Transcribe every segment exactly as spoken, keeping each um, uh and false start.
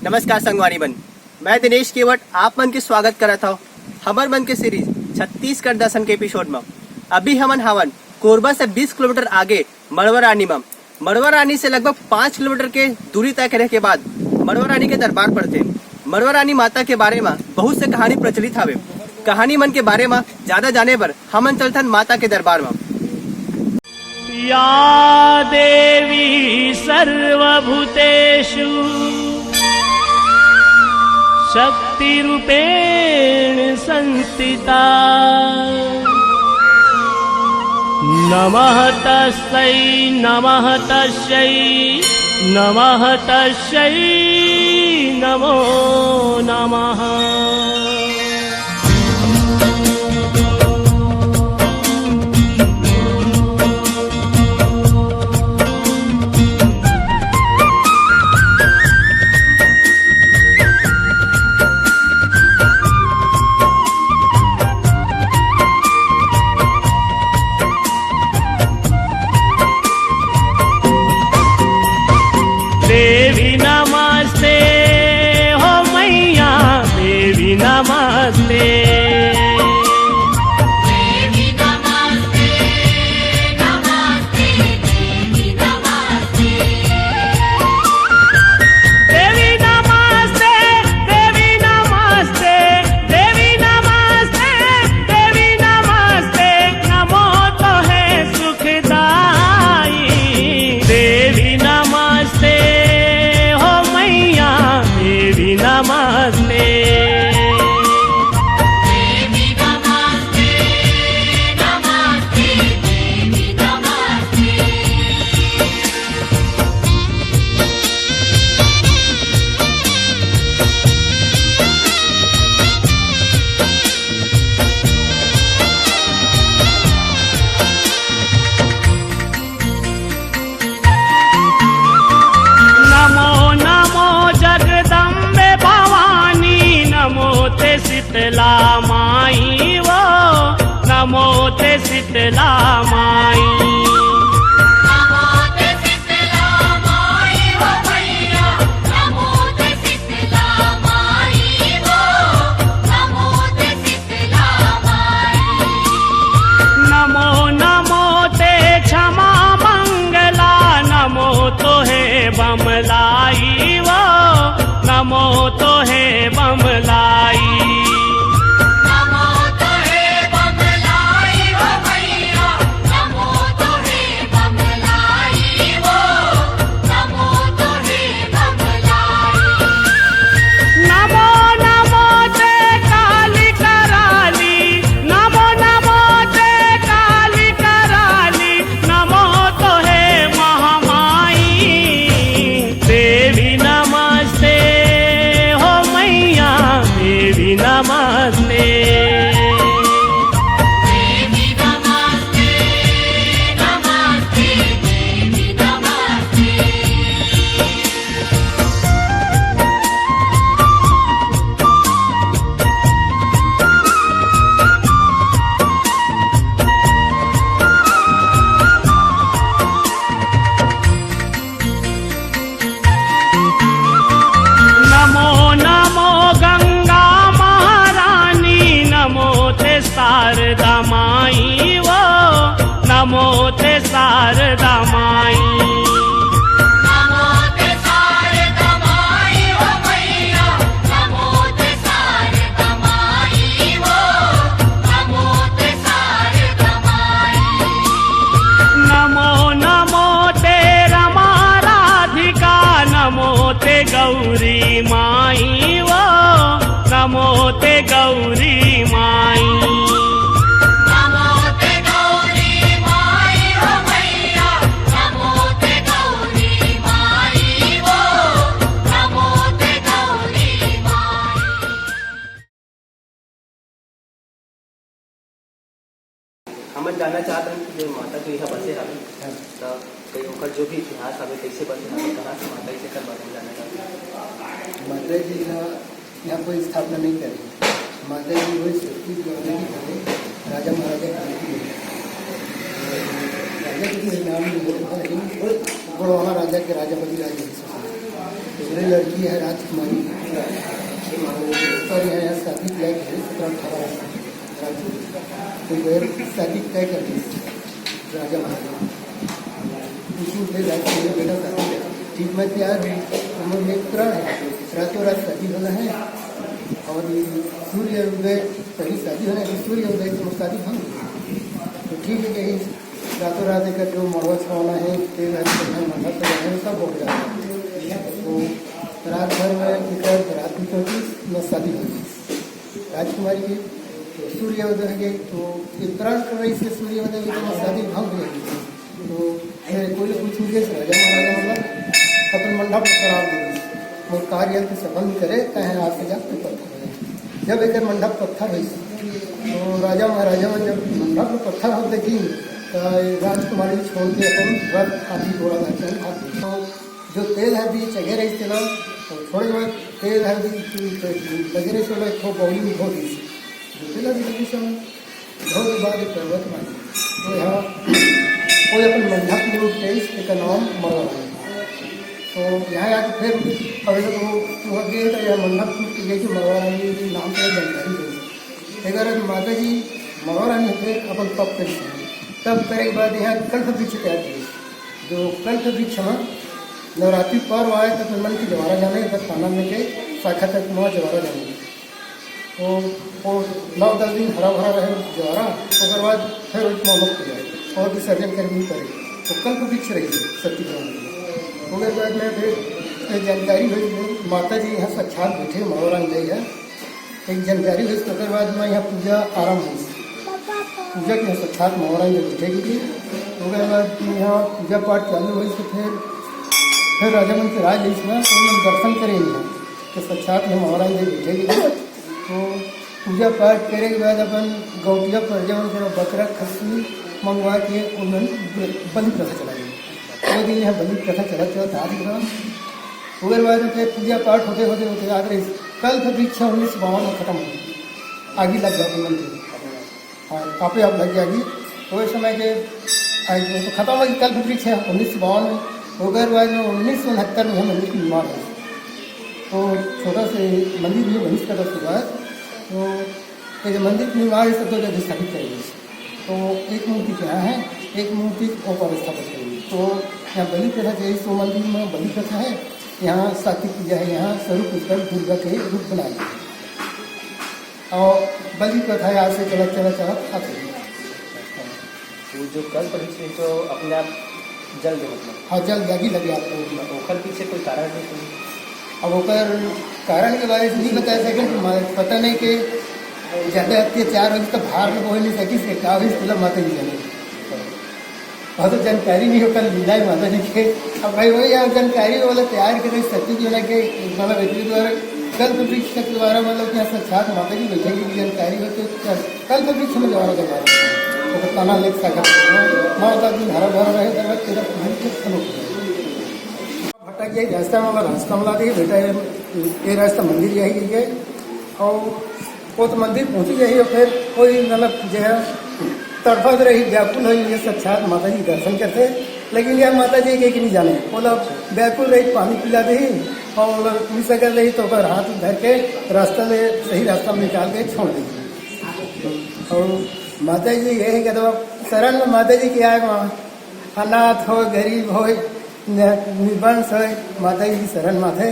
नमस्कार संगवारी मन, मैं दिनेश केवट आप मन के स्वागत करत हव हमर मन के सीरीज छत्तीसगढ़ दर्शन के एपिसोड म। अभी हमन हावन कोरबा से बीस किलोमीटर आगे मड़वा रानी म। मड़वा रानी से लगभग पाँच किलोमीटर के दूरी तय करे के बाद मड़वा रानी के दरबार पड़थे। मड़वा रानी माता के बारे म बहुत से कहानी प्रचलित हवे। कहानी मन के बारे म ज्यादा जाने बर हमन चलथन माता के दरबार म। या देवी सर्वभूतेषु शक्तिरूपेण संस्थिता। नमः तस्यै, नमः तस्यै, नमः तस्यै, नमो नमः। देवी नमस्ते, हो मैया देवी नमस्ते। देवी नमस्ते, नमस्ते, देवी नमस्ते। देवी नमस्ते, देवी नमस्ते, देवी नमस्ते, देवी नमस्ते। नमो तोहे सुखदाई। देवी नमस्ते, हो मैया देवी नमस्ते। देवी नमस्ते, नमस्ते, देवी नमस्ते। नमो नमो जगदम्बे भवानी, नमो ते शीतला माई वो, नमो ते शीतला माई। नमो ते शीतला माई हो भैया, नमो ते शीतला माई हो, नमो ते शीतला माई। नमो नमो ते क्षमा मंगला, नमो तोहे बमलाई वो, नमो तोहे बमलाई। नमो तोहे बमलाई हो भैया, नमो तोहे बमलाई वो, नमो तोहे बमलाई। नमो नमो ते काली कराली, नमो नमो ते काली कराली, नमो तोहे महामाई। देवी नमस्ते, हो मैया देवी नमस्ते। देवी नमस्ते, नमस्ते, देवी नमस्ते। नमो नमो गंगा महारानी, नमो ते शारदा माई वो, नमो ते शारदा माई। नमो ते शारदा माई हो भैया, नमो ते शारदा माई वो, नमो ते शारदा माई। नमो नमो ते रमा राधिका, नमो ते गौरी माई वो, नमो ते गौरी माई। नमो ते गौरी माई हो भैया, नमो ते गौरी माई वो, नमो ते गौरी माई। हमन जानना चाहत हन कि जो माता के इहाँ बसे हवे, हाँ। त कई ओकर जो भी इतिहास हवे, कइसे बसे हवे, कहाँ से माता जी के बारे में जानना चाहत हन। माता जी ना यहाँ कोई स्थापना नहीं करे। माता जी वही सृष्टि जो हमें की करे, राजा महाराजा की नीति में। राजा के किसी नाम नहीं बोलता, लेकिन वो बड़वाहा राजा के राजा बलि राजा जी से। ये लड़की है राजकुमारी, और उसका जो है शादी तय है सत्रह अठारह वर्ष की। राजू, तो ये शादी तय कर दी राजा महाराजा। उसी से राजकुमारी बेटा शादी है। ठीक, मैं तैयार हूँ, तो मैं मित्र है, रातों रात शादी होना है। और ये सूर्य उदय, पहली शादी होना है, तो सूर्य उदय तो शादी भंग हो गई। तो ठीक है, कहीं रातों रात एक जो मड़वा छुड़ाना है, तेल है, चढ़ना है, मंडप पे जाना है, सब हो गया। तो रात भर में इधर रात भी चौंतीस न शादी हो गई राजकुमारी की। तो सूर्य उदय हो गई, तो इतना कर रही से सूर्य उदय की तो शादी भंग हो गई। तो फिर कोई पूछूंगे, राजा महाराजा मतलब अपन मंडप में करार दे दी। वो कार्य के संबंध करे, कहे आज से जाके पत्थर हो जाए। जब एक मंडप पत्थर हुई, तो राजा महाराजा मन जब मंडप में पत्थर हो देखी, तो राजकुमारी छोड़ के अपन रथ, हाथी, घोड़ा धर के भाग गई। तो जो तेल है बीच चढ़े रही थी ना, तो थोड़े बहुत तेल है बीच लगे रही, तो एक ठो बौली में धो दी। जो तेल है बीच में धो के बाद एक पर्वत मानी, तो यहाँ कोई अपन मंडप में उठ गई, इसका नाम मरवा रानी। तो यहाँ आके फिर अगर वो वहाँ गए तो यहाँ मंडप टूट के गई कि मरवा रानी के नाम से जानकारी गई। अगर माता जी मरवा रानी होते अपन तप कर सकते, तप करे के बाद यहाँ कल्प वृक्ष तैयार करी। जो कल्प वृक्ष है, नवरात्रि पर्व आए तो अपन मन की जवारा जाने, अगर ताना में के शाखा तक वहाँ जवारा जाने। वो, वो नौ दस दिन हरा भरा रहे जवारा, ओकर बाद फिर उसमें मुक्त हो जाए और विसर्जन करनी पड़े। तो कल्प वृक्ष रही है सत्य ग्रहण की। ओकर बाद में फिर एक जानकारी हुई कि माता जी यहाँ साक्षात बैठे, महारानी जी है। एक जानकारी हुई, तो ओकर बाद में यहाँ पूजा आरंभ हुई। पूजा के साक्षात महारानी जी बैठे की थी। ओकर बाद यहाँ पूजा पाठ चालू हुई, तो फिर फिर राजा मन के राज जैसे ना, तो उन्होंने दर्शन करे नहीं, तो साक्षात यहाँ महारानी जी बैठे की थी। तो पूजा पाठ करे के बाद अपन गौटिया प्रजा मन से बकरा खस्सी मंगवा के उन्होंने बलि प्रथा चलाई। वो दिन यहाँ बलि प्रथा चलत चलत आ रही था। ओकर बाद में फिर पूजा पाठ होते होते होते आ रही, कल्प वृक्ष उन्नीस सौ बावन में खत्म हो गया, आगी लग गया मंदिर। हाँ, कापे आप लग गया आगी। तो इस समय के आई वो तो खत्म हो गई कल्प वृक्ष है उन्नीस सौ बावन में। ओकर बाद में उन्नीस सौ उनहत्तर में हम मंदिर के निर्माण हुए। तो छोटा से मंदिर भी बनिस का दस के बाद। तो ये जो मंदिर के निर्माण है, सब तो जगह स्थापित करेंगे। तो एक मूर्ति यहाँ है, एक मूर्ति ऊपर स्थापित करेंगे। तो यहाँ बलि प्रथा, जैसे वो मंदिर में बलि प्रथा है, यहाँ सात्विक पूजा है, यहाँ स्वरूप पुष्कर दुर्गा के रूप बनाए गए हैं। और बलि प्रथा यहाँ से चलत चलत चलत आते हैं। वो जो कल्प वृक्ष है, तो अपने आप जल दे, मतलब? हाँ, जल आगी लगे आपको। ओखर पीछे कोई कारण नहीं सुनी? अब ओकर कारण के बारे में नहीं बता सके, म-, पता नहीं कि ज्यादा अत्याचार हो तो बाहर में बोल नहीं सकी से का हुई, इसके माता जी जाने। बहुत जानकारी नहीं होता लीला है माता जी के। अब भाई वही आप जानकारी वाला तैयार करे सती जी वाला के, मतलब इतनी द्वारा कल्प वृक्ष के द्वारा, मतलब कि यहाँ साक्षात माता जी बैठे की जानकारी हो तो कल्प वृक्ष में द्वारा करवा देते हैं। तो तना लेक सागर माता जी हरा भरा रहे, तब तेरा पहन के खत्म हो जाए। भटक गई रास्ता में, रास्ता में ला दी बेटा, ये, ये रास्ता मंदिर यही है। और वो तो मंदिर पहुँची गई, और फिर कोई मतलब जो है तड़फत रही, व्याकुल हुई, ये साक्षात माता जी दर्शन करते। लेकिन यह माता जी के कि नहीं जाने, बोला व्याकुल रही, पानी पिला दी, और बोला मिस कर रही तो ओकर हाथ धर के रास्ता ले, सही रास्ता में निकाल के छोड़ दी। और माता जी यही कहते, शरण में माता जी के आए वहाँ, अनाथ हो, गरीब हो, न-, निर्वंश हो, माता जी की शरण माथे।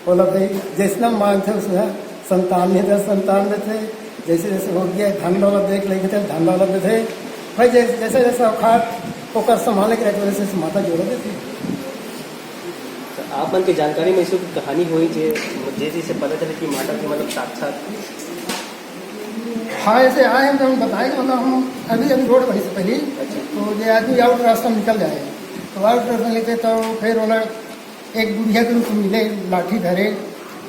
बोला भाई, जैसना मांगथे उसना संतान नहीं दे, संतान देथे। जैसे जैसे हो गया धन दौलत देख लेके थे, धन दौलत देथे। भाई जैसे जैसे जैसे औकात ओकर संभाले के रहते, वैसे वैसे माता जोड़ देथे। तो आप मन के जानकारी में ऐसी कोई कहानी हुई जे, जे जिसे पता चले कि माता के मतलब साक्षात? हाँ, ऐसे आए हैं तो हम बताए कि मतलब हम अभी अभी रोड बढ़ी से पहले, अच्छा। तो ये आदमी आउट रास्ता में निकल जाए, तो आउट रास्ता लेते तो फिर ओला एक बुढ़िया के रूप में मिले, लाठी धरे,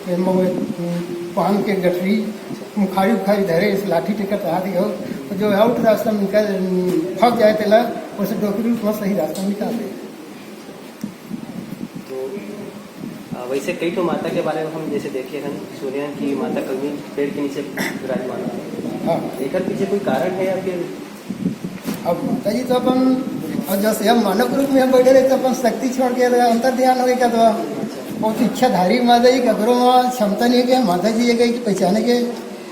ए, म-, पान के गठरी, मुखारी उखारी धरे, इस लाठी टेकर चढ़ा दियो, तो जो आउट रास्ता में निकल, फंस जाए तेला, वैसे डोकरी रूप में सही रास्ता में निकाल दे। तो, आ, वैसे कई तो माता के बारे में हम जैसे देखे हन, सुने हन कि माता कलमी पेड़ के नीचे विराजमान है। हाँ। एकर पीछे कोई कारण है या फिर? अब माता जी तो अपन, और जैसे हम मानव रूप में हम बैठे रहे तो अपन शक्ति छोड़ के अंतर ध्यान हो गया तो। अच्छा। बहुत इच्छाधारी माता जी, ककरो म क्षमता नहीं है कि माता जी ये कहे कि पहचाने के,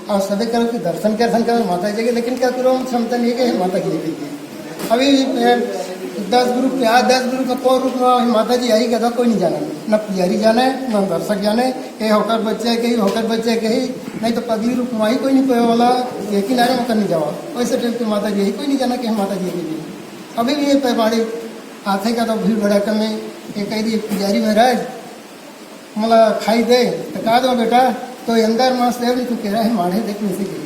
और सभी करो कि दर्शन के, दर्शन करो माता जी के, लेकिन ककरो म क्षमता नहीं है कि माता जी ये कहे। अभी, ए, दस ग्रुप के, आज दस ग्रुप का कौन रूप में माता जी आई, कदा कोई नहीं जाना, न पुजारी जाने, न दर्शक जाने, कहीं होकर बच्चे, कहीं होकर बच्चे, कहीं नहीं तो पगली रूप में आई कोई नहीं, कोई वाला ये किनारे में कर नहीं जावा, वैसे टाइप के माता जी आई कोई नहीं जाना कि माता जी ये कहे। अभी भी ये पैबाड़ी आथे का तो भीड़ भड़ाका में ये कह दिए पुजारी महाराज, मोला खाई दे, तो का दो बेटा, तो अंदर मां सेव नहीं, तू कह रहा है माढ़े देख नहीं सके,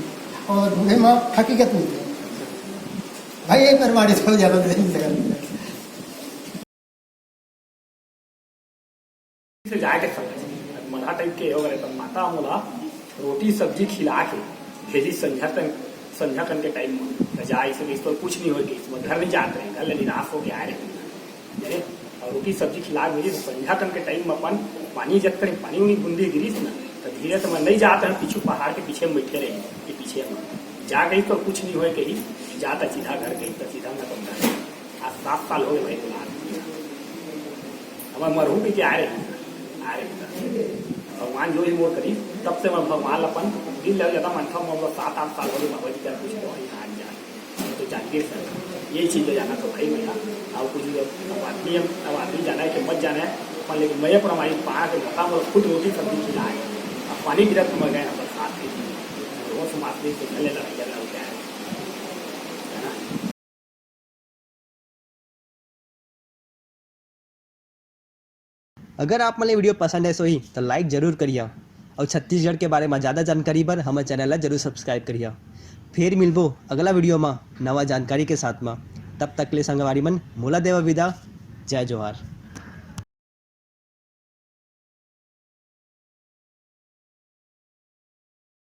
और बूढ़े मां हकीकत नहीं थे। भाई, ये पर माढ़े से ज्यादा दे नहीं सका। से जाए के समझ, मधा टाइप के हो गए, तब माता मोला रोटी सब्जी खिला के भेजी संझा तक, संझा कन के टाइम में, तो जा, इसे तो कुछ नहीं होए, कि इसमें घर नहीं जाते हैं, घर ले निराश होके आए रहे। अरे, और रोटी सब्जी खिला के भेजी, तो संझा कन के टाइम में अपन पानी जब तक पानी उनी बूंदी गिरिस ना, तो धीरे से मैं नहीं जाता है, पीछू पहाड़ के पीछे में बैठे रही, कि पीछे में जा गई तो कुछ नहीं होए, कही जाता सीधा घर गई, तो सीधा मैं अपन घर। आज सात साल हो गए भाई, बुला। अब मैं मरहूँ भी क्या, आ रही, आ रही। भगवान जो ही मोर करी, तब से मैं भगवान अपन दिल लग जाता, मानता हूँ, मैं सात आठ साल हो गए, बाबा जी का कुछ तो वहीं हाथ जा। तो जान के सर, यही चीज़ ले जाना तो भाई मेरा, और कुछ भी अब आदमी, अब आदमी जाना है कि मत जाना है, पर लेकिन मैं पर हमारी पाँच के बता, वो खुद रोटी सब्जी खिलाए, अब पानी गिरा तो मैं गए ना बरसात के, वो समाज में तो चले लड़ाई झगड़ा हो गया है, है ना? अगर आप मन ला video पसंद आइस होही, तो like जरूर करिहा, और छत्तीसगढ़ के बारे में ज़्यादा जानकारी बर हमर channel ला जरूर subscribe करिहा। फिर मिलबो अगला video में नवा जानकारी के साथ में। तब तक ले संगवारी मन, मोला देवा विदा। जय जोहार।